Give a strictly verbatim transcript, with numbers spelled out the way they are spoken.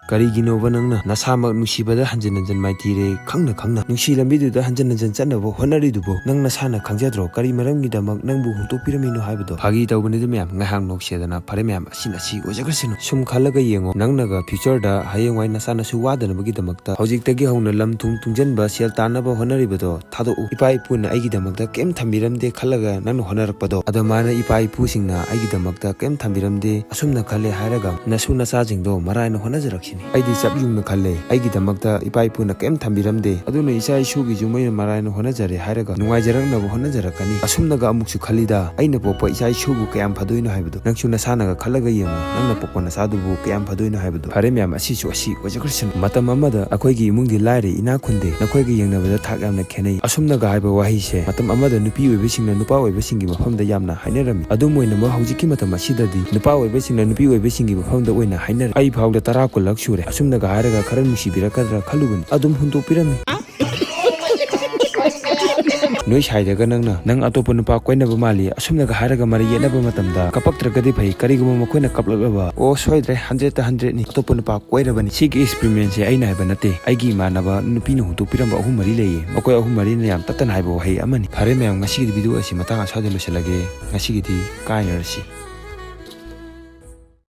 ꯀꯔꯤꯒꯤꯅꯣꯕ ꯅꯪꯅ ꯅꯁꯥꯃꯛ ꯅꯨꯡꯁꯤꯕꯗ ꯍꯟꯖꯤꯟ ꯍꯟꯖꯤꯟ ꯃꯥꯏꯊꯤꯔꯦ, ꯈꯪꯅ ꯈꯪꯅ ꯅꯨꯡꯁꯤ ꯂꯝꯕꯤꯗꯨꯗ ꯍꯟꯖꯤꯟ ꯍꯟꯖꯤꯟ ꯆꯠꯅꯕ ꯍꯣꯠꯅꯔꯤꯗꯨꯕꯣ? ꯅꯪ ꯅꯁꯥꯅ ꯈꯪꯖꯗ꯭ꯔꯣ ꯀꯔꯤ ꯃꯔꯝꯒꯤꯗꯃꯛ ꯅꯪꯕꯨ ꯍꯨꯟꯗꯣꯛꯄꯤꯔꯝꯃꯤꯅꯣ ꯍꯥꯏꯕꯗꯣ? ꯐꯥꯒꯤ ꯇꯧꯕꯅꯤꯗ ꯃꯌꯥꯝ, ꯉꯥꯏꯍꯥꯛ ꯅꯣꯛꯁꯦꯗꯅ꯫ ꯐꯔꯦ ꯃꯌꯥꯝ, ꯑꯁꯤꯅ ꯑꯁꯤ ꯑꯣꯏꯖꯈ꯭ꯔꯁꯅꯨ꯫ ꯁꯨꯝ ꯈꯜꯂꯒ ꯌꯦꯡꯉꯣ, ꯅꯪꯅꯒ future ꯗ ꯍꯌꯦꯡꯋꯥꯏ ꯅꯆꯥꯅꯁꯨ ꯋꯥꯗꯅꯕꯒꯤꯗꯃꯛꯇ ꯍꯧꯖꯤꯛꯇꯒꯤ ꯍꯧꯅ ꯂꯝ ꯊꯨꯝ ꯇꯨꯡꯖꯟꯕ, ꯁꯦꯜ ꯇꯥꯟꯅꯕ ꯍꯣꯠꯅꯔꯤꯕꯗꯣ ꯊꯥꯗꯣꯛꯎ꯫ ꯏꯄꯥ ꯏꯄꯨꯅ ꯑꯩꯒꯤꯗꯃꯛꯇ ꯀꯩꯝ ꯊꯝꯕꯤꯔꯝꯗꯦ ꯈꯜꯂꯒ ꯅꯪꯅ ꯍꯣꯠꯅꯔꯛꯄꯗꯣ, ꯑꯗꯨꯃꯥꯏꯅ ꯏꯄꯥ ꯏꯄꯨꯁꯤꯡꯅ ꯑꯩꯒꯤꯗꯃꯛꯇ ꯀꯩꯝ ꯊꯝꯕꯤꯔꯝꯗꯦ, ꯑꯁꯨꯝꯅ ꯈꯜꯂꯦ ꯍꯥꯏꯔꯒ ꯅꯁꯨ ꯅꯆꯥꯁꯤꯡꯗꯣ ꯃꯔꯥꯏꯅ ꯍꯣꯠꯅꯖꯔꯛꯁꯤꯅꯤ꯫ ꯑꯩꯗꯤ ꯆꯞ ꯌꯨꯡꯅ ꯈꯜꯂꯦ, ꯑꯩꯒꯤꯗꯃꯛꯇ ꯏꯄꯥ ꯏꯄꯨꯅ ꯀꯩꯝ ꯊꯝꯕꯤꯔꯝꯗꯦ, ꯑꯗꯨꯅ ꯏꯆꯥ ꯏꯁꯨꯒꯤꯁꯨ ꯃꯣꯏꯅ ꯃꯔꯥꯏꯅ ꯍꯣꯠꯅꯖꯔꯦ ꯍꯥꯏꯔꯒ ꯅꯨꯡꯉꯥꯏꯖꯔꯛꯅꯕ ꯍꯣꯠꯅꯖꯔꯛꯀꯅꯤ꯫ ꯑꯁꯨꯝꯅꯒ ꯑꯃꯨꯛꯁꯨ ꯈꯜꯂꯤꯗ, ꯑꯩꯅ ꯄꯣꯛꯄ ꯏꯆꯥ ꯏꯁꯨꯕꯨ ꯀꯌꯥꯝ ꯐꯗꯣꯏꯅꯣ ꯍꯥꯏꯕꯗꯣ꯫ ꯅꯪꯁꯨ ꯅꯁꯥꯅꯒ ꯈꯜꯂꯒ ꯌꯦꯡꯉꯣ, ꯅꯪꯅ ꯄꯣꯛꯄ ꯅꯆꯥꯗꯨꯕꯨ ꯀꯌꯥꯝ ꯐꯗꯣꯏꯅꯣ ꯍꯥꯏꯕꯗꯣ꯫ ꯐꯔꯦ ꯃꯌꯥꯝ, ꯑꯁꯤꯁꯨ ꯑꯁꯤ ꯑꯣꯏꯖꯈ꯭ꯔꯁꯅꯨ꯫ ꯃꯇꯝ ꯑꯃꯗ ꯑꯩꯈꯣꯏꯒꯤ ꯏꯃꯨꯡꯗꯤ ꯂꯥꯏꯔꯦ, ꯏꯅꯥꯛ ꯈꯨꯟꯗꯦ, ꯅꯈꯣꯏꯒ ꯌꯦꯡꯅꯕꯗ ꯊꯥꯛ ꯌꯥꯝꯅ ꯈꯦꯠꯅꯩ꯫ ꯑꯁꯨꯝꯅꯒ ꯍꯥꯏꯕ ꯋꯥꯍꯩꯁꯦ ꯃꯇꯝ ꯑꯃꯗ ꯅꯨꯄꯤ ꯑꯣꯏꯕꯁꯤꯡꯅ ꯅꯨꯄꯥ ꯑꯣꯏꯕꯁꯤꯡꯒꯤ ꯃꯐꯝꯗ ꯌꯥꯝꯅ ꯍꯥꯏꯅꯔꯝꯃꯤ꯫ ꯑꯗꯨꯝ ꯑꯣꯏꯅꯃꯛ ꯍꯧꯖꯤꯛꯀꯤ ꯃꯇꯝ ꯑꯁꯤꯗꯗꯤ ꯅꯨꯄꯥ ꯑꯣꯏꯕꯁꯤꯡꯅ ꯅꯨꯄꯤ ꯑꯣꯏꯕꯁꯤꯡꯒꯤ ꯃꯐꯝꯗ ꯑꯣꯏꯅ ꯍꯥꯏꯅꯔꯦ꯫ ꯑꯩ ꯐꯥꯎꯗ ꯇꯔꯥ ꯀꯨꯟꯂꯛ ꯁꯨꯔꯦ꯫ ꯑꯁꯨꯝꯅꯒ ꯍꯥꯏꯔꯒ ꯈꯔ ꯅꯨꯡꯁꯤꯕꯤꯔꯛꯀꯗ꯭ꯔꯥ ꯈꯜꯂꯨꯕꯅꯤ, ꯑꯗꯨꯝ ꯍꯨꯟꯗꯣꯛꯄꯤꯔꯝꯃꯤ꯫ ꯅꯣꯏ ꯁꯥꯏꯗꯒ ꯅꯪꯅ ꯅꯪ ꯑꯇꯣꯞꯄ ꯅꯨꯄꯥ ꯀꯣꯏꯅꯕ ꯃꯥꯜꯂꯤ, ꯑꯁꯨꯝꯅꯒ ꯍꯥꯏꯔꯒ ꯃꯔꯩ ꯌꯦꯠꯅꯕ ꯃꯇꯝꯗ ꯀꯞꯄꯛꯇ꯭ꯔꯒꯗꯤ ꯐꯩ꯫ ꯀꯔꯤꯒꯨꯝꯕ ꯃꯈꯣꯏꯅ ꯀꯞꯂꯛꯂꯕ, ꯑꯣ, ꯁꯣꯏꯗ꯭ꯔꯦ, ꯍꯟꯗ꯭ꯔꯦꯠꯇ ꯍꯟꯗ꯭ꯔꯦꯠꯅꯤ, ꯑꯇꯣꯞꯄ ꯅꯨꯄꯥ ꯀꯣꯏꯔꯕꯅꯤ꯫ ꯁꯤꯒꯤ experiment ꯁꯦ ꯑꯩꯅ ꯍꯥꯏꯕ ꯅꯠꯇꯦ, ꯑꯩꯒꯤ ꯏꯃꯥꯟꯅꯕ ꯅꯨꯄꯤꯅ ꯍꯨꯟꯗꯣꯛꯄꯤꯔꯝꯕ ꯑꯍꯨꯝ ꯃꯔꯤ ꯂꯩꯌꯦ꯫ ꯃꯈꯣꯏ ꯑꯍꯨꯝ ꯃꯔꯤꯅ ꯌꯥꯝ ꯇꯠꯇꯅ ꯍꯥꯏꯕ ꯋꯥꯍꯩ ꯑꯃꯅꯤ꯫ ꯐꯔꯦ ꯃꯌꯥꯝ, ꯉꯁꯤꯒꯤꯗꯤ video ꯑꯁꯤ ꯃꯇꯥꯡ ꯑꯁ꯭ꯋꯥꯏꯗ ꯂꯣꯏꯁꯤꯜꯂꯒꯦ꯫ ꯉꯁꯤꯒꯤꯗꯤ ꯀꯥꯏꯅꯔꯁꯤ꯫